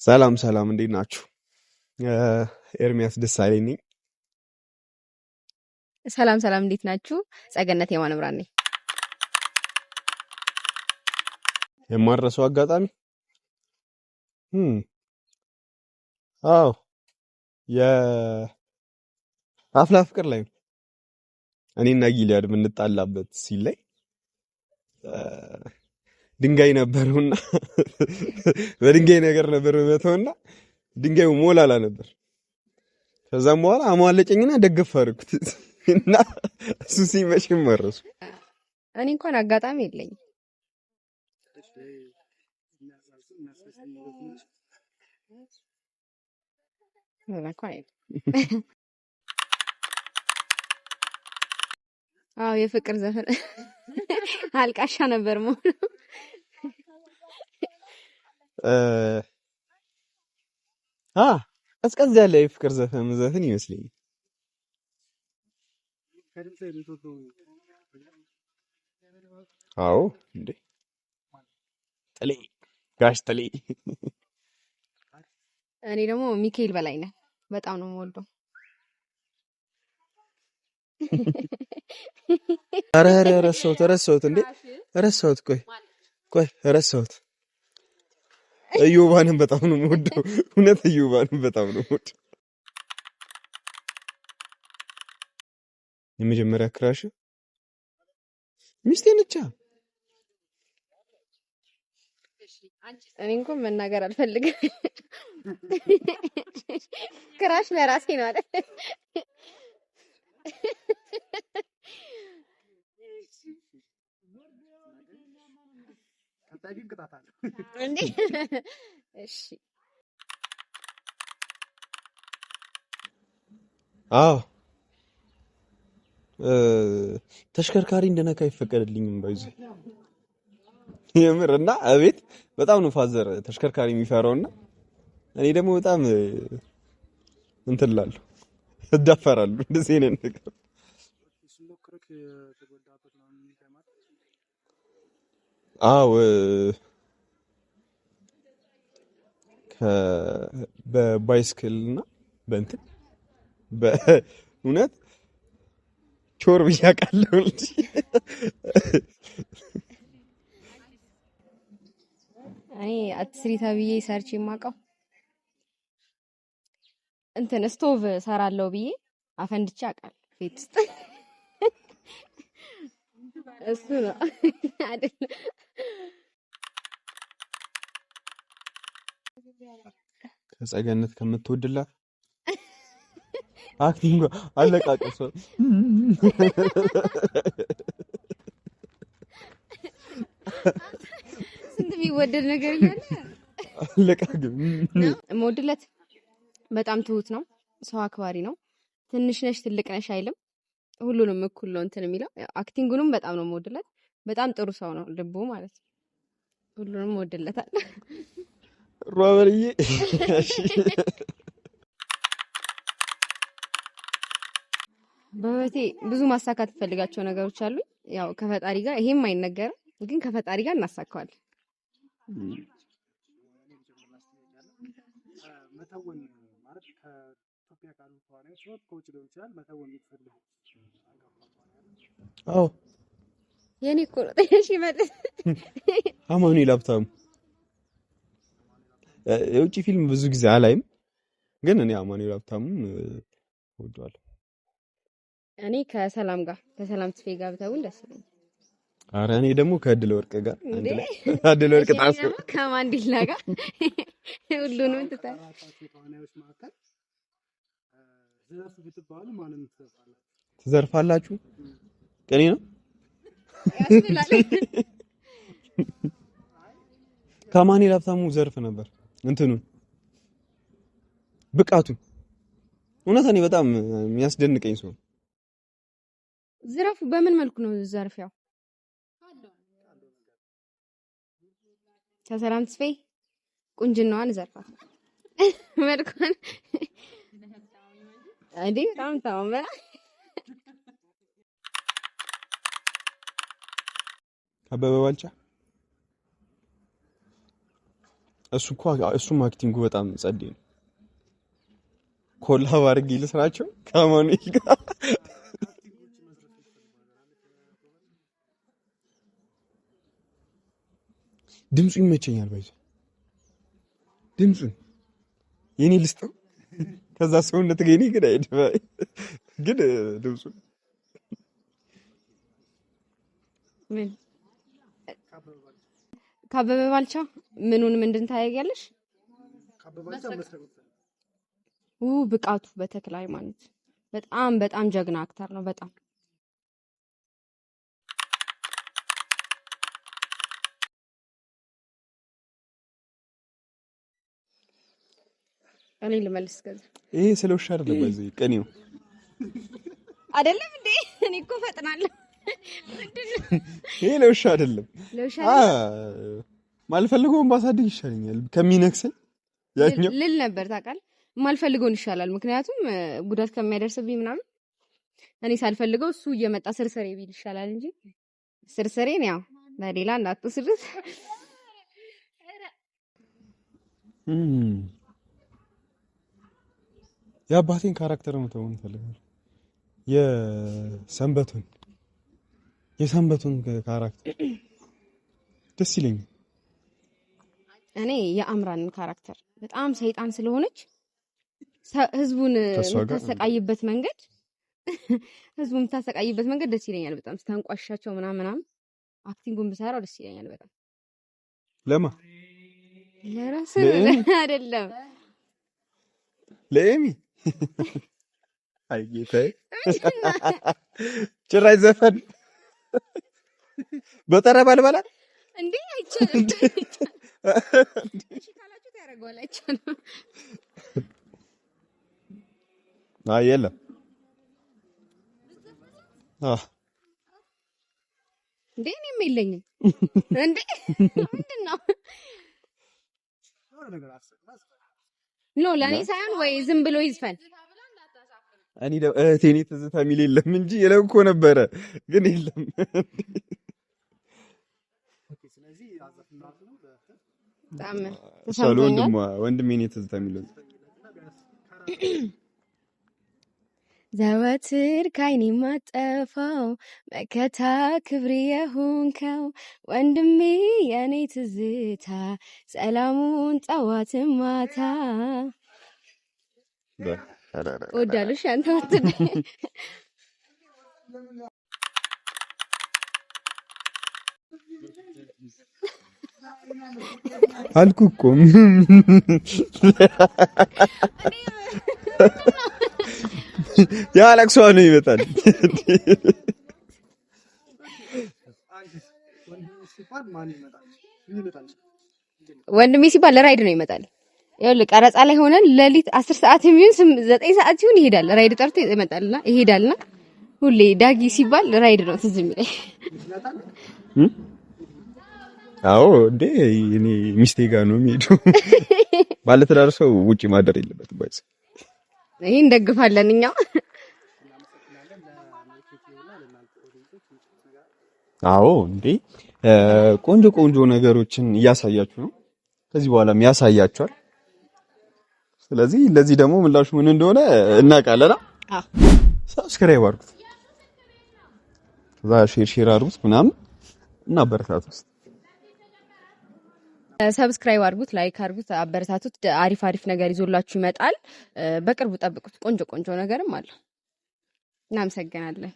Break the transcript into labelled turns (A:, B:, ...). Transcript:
A: ሰላም ሰላም፣ እንዴት ናችሁ? ኤርሚያስ ደሳለኝ ነኝ።
B: ሰላም ሰላም፣ እንዴት ናችሁ? ጸገነት የማነ ብርሃን ነኝ።
A: የማልረሳው አጋጣሚ አዎ የአፍላ ፍቅር ላይ ነው። እኔና ጊሊያድ የምንጣላበት ሲል ላይ ድንጋይ ነበረውና በድንጋይ ነገር ነበር መተውና ድንጋዩ ሞላላ ነበር። ከዛም በኋላ አሟለጨኝና ደገፍ አደረኩት እና እሱ ሲመሽም መረሱ።
B: እኔ እንኳን አጋጣሚ የለኝም። እንኳን የለም። አዎ የፍቅር ዘፈን አልቃሻ ነበር መሆኑ።
A: አ ቀዝቀዝ ያለ የፍቅር ዘፈን ዘፈን ይመስለኛል። አዎ እንዴ ጥሌ፣ ጋሽ ጥሌ።
B: እኔ ደግሞ ሚካኤል በላይነህ በጣም ነው የምወደው።
A: ኧረ ኧረ ረሳሁት ረሳሁት እንዴ ረሳሁት። ቆይ ቆይ ረሳሁት። እዮባንም በጣም ነው የምወደው። እውነት እዮባንም በጣም ነው የምወደው። የመጀመሪያ crush ሚስቴ ነቻ።
B: እኔ እንኳን መናገር አልፈልግም። Crush ለራሴ ነው አይደል? እንዴ እሺ።
A: አዎ ተሽከርካሪ እንደነካ አይፈቀድልኝም። By the way የምር እና እቤት በጣም ነው father ተሽከርካሪ የሚፈራውና እኔ ደግሞ በጣም እንትን እላለሁ፣ እዳፈራለሁ እንደዚህ አይነት ነገር። አዎ በ bicycle እና በእንትን በእውነት ቾር ብዬ አውቃለሁ እንጂ።
B: እኔ አትስሪ ተብዬ ሰርቼ የማውቀው እንትን ስቶቭ ሰራለሁ ብዬ አፈንድቼ አውቃለሁ ቤት ውስጥ። እሱ ነው አይደል?
A: ከጸገነት ከምትወድላት acting አለቃቀሷ
B: ስንት የሚወደድ ነገር እያለ
A: አለቃቅም
B: የምወድለት በጣም ትሁት ነው፣ ሰው አክባሪ ነው። ትንሽ ነሽ ትልቅ ነሽ አይልም። ሁሉንም እኩል ነው እንትን የሚለው። Acting ኡንም በጣም ነው የምወድለት። በጣም ጥሩ ሰው ነው፣ ልቡ ማለት ነው። ሁሉንም እወድለታል።
A: ሮበርዬ እሺ።
B: በህይወቴ ብዙ ማሳካት የምፈልጋቸው ነገሮች አሉኝ። ያው ከፈጣሪ ጋር ይሄም አይነገርም፣ ግን ከፈጣሪ ጋር እናሳካዋለን።
A: አዎ
B: የኔ እኮ ነው። እሺ መልስ።
A: አማኑኤል ሀብታሙ። የውጭ ፊልም ብዙ ጊዜ አላይም፣ ግን እኔ አማኑኤል ሀብታሙን እወደዋለሁ።
B: እኔ ከሰላም ጋር ከሰላም ተስፋዬ ጋር ብተውን ደስ ይለኛል።
A: ኧረ እኔ ደግሞ ከእድል ወርቅ ጋር አንድ ላይ እድል ወርቅ ጣስ
B: ከማንዴላ ጋር ሁሉንም ትተህ
A: ትዘርፋላችሁ። ቅኔ ነው
B: ያስብላል።
A: ከአማኑኤል ሀብታሙ ዘርፍ ነበር እንትኑን ብቃቱን። እውነት እኔ በጣም የሚያስደንቀኝ ሰው።
B: ዝረፉ በምን መልኩ ነው ዘርፊያው? ከሰላም ተስፋዬ ቁንጅናዋን ዘርፋት መልኳን እንዴ በጣም ታማምራ።
A: አበበ ባልቻ እሱ እኮ እሱም acting ኡ በጣም ጸዴ ነው። Collab አድርጌ ልስራቸው ከአማኑኤል ጋር። ድምፁ ይመቸኛል። By the way ድምፁን የኔ ልስጠው ከዛ ሰውነት ጋር የኔ ግን አይሄድም። ግን ድምፁ
B: ምን ከአበበ ባልቻ ምኑን ምንድን ታያያለሽ? ብቃቱ በተክለ ሃይማኖት በጣም በጣም ጀግና actor ነው። በጣም እኔ ልመልስ ከዛ
A: ይሄ ስለ ውሻ አይደለም። By the way ቅኔው
B: አይደለም እንዴ? እኔ እኮ ፈጥናለሁ። ምንድን ነው?
A: ይሄ ለውሻ አይደለም።
B: ለውሻ
A: አ
B: አይደለም?
A: ማልፈልገውን ባሳድግ ይሻለኛል ከሚነክሰኝ ያኛው።
B: ልል ነበር ታውቃለህ። የማልፈልገውን ይሻላል። ምክንያቱም ጉዳት ከሚያደርስብኝ ምናምን እኔ ሳልፈልገው እሱ እየመጣ ስርስሬ ቢል ይሻላል እንጂ ስርስሬን ያው በሌላ እንዳትወስዱት።
A: የአባቴን character መተውን እፈልጋለሁ። የሰንበቱን character ደስ ይለኛል።
B: እኔ የአምራንን character በጣም ሰይጣን ስለሆነች ህዝቡን
A: ከእሷ ጋር
B: የምታሰቃይበት መንገድ ህዝቡን የምታሰቃይበት መንገድ ደስ ይለኛል በጣም ስታንቋሻቸው ምናምን ምናምን acting ኡን ብሰራው ደስ ይለኛል በጣም።
A: ለማ
B: ለራስ
A: ለኤሚ
B: አይደለም
A: ለኤሚ አይ ጌታዬ ጭራሽ ዘፈን በጠረባ ልበላ
B: እንዴ አይቻልም። እሺ ካላችሁ ታደርገዋል። አይቻልም።
A: አይ የለም።
B: እንዴ እኔም የለኝም እንዴ ምንድን ነው? No ለእኔ ሳይሆን ወይ ዝም ብሎ ይዝፈን።
A: እኔ እህቴ እኔ ትዝታ የሚል የለም እንጂ የለም እኮ ነበረ ግን የለም።
B: በጣም
A: እሷ
B: ተሰምቶኛል።
A: ለወንድሟ ወንድሜ እኔ ትዝታ የሚለው
B: ዘወትር ካይኔ ማጠፋው መከታ ክብር የሆንከው ወንድሜ የኔ ትዝታ ሰላሙን ጠዋት ማታ እወዳለሁ። እሺ አንተ ወትድ
A: አልኩ እኮ ያ ለቅሷ ነው ይመጣል።
B: ወንድሜ ሲባል ራይድ ነው ይመጣል። ይኸውልህ ቀረጻ ላይ ሆነን ሌሊት 10 ሰዓት የሚሆን 9 ሰዓት ሲሆን ይሄዳል። ራይድ ጠርቶ ይመጣልና ይሄዳልና ሁሌ ዳጊ ሲባል ራይድ ነው ትዝ የሚለኝ።
A: አዎ እንዴ እኔ ሚስቴ ጋር ነው የሚሄደው። ባለትዳር ሰው ውጪ ማደር የለበትም። By the way
B: ይሄን እንደግፋለን እኛው።
A: አዎ እንዴ ቆንጆ ቆንጆ ነገሮችን እያሳያችሁ ነው። ከዚህ በኋላም ያሳያችኋል። ስለዚህ ለዚህ ደግሞ ምላሹ ምን እንደሆነ እናውቃለን።
B: አዎ
A: Subscribe አድርጉት፣ ከዛ share share አድርጉት ምናምን እና አበረታቱት።
B: Subscribe አድርጉት፣ like አድርጉት፣ አበረታቱት። አሪፍ አሪፍ ነገር ይዞላችሁ ይመጣል። በቅርቡ ጠብቁት። ቆንጆ ቆንጆ ነገርም አለ። እናመሰግናለን።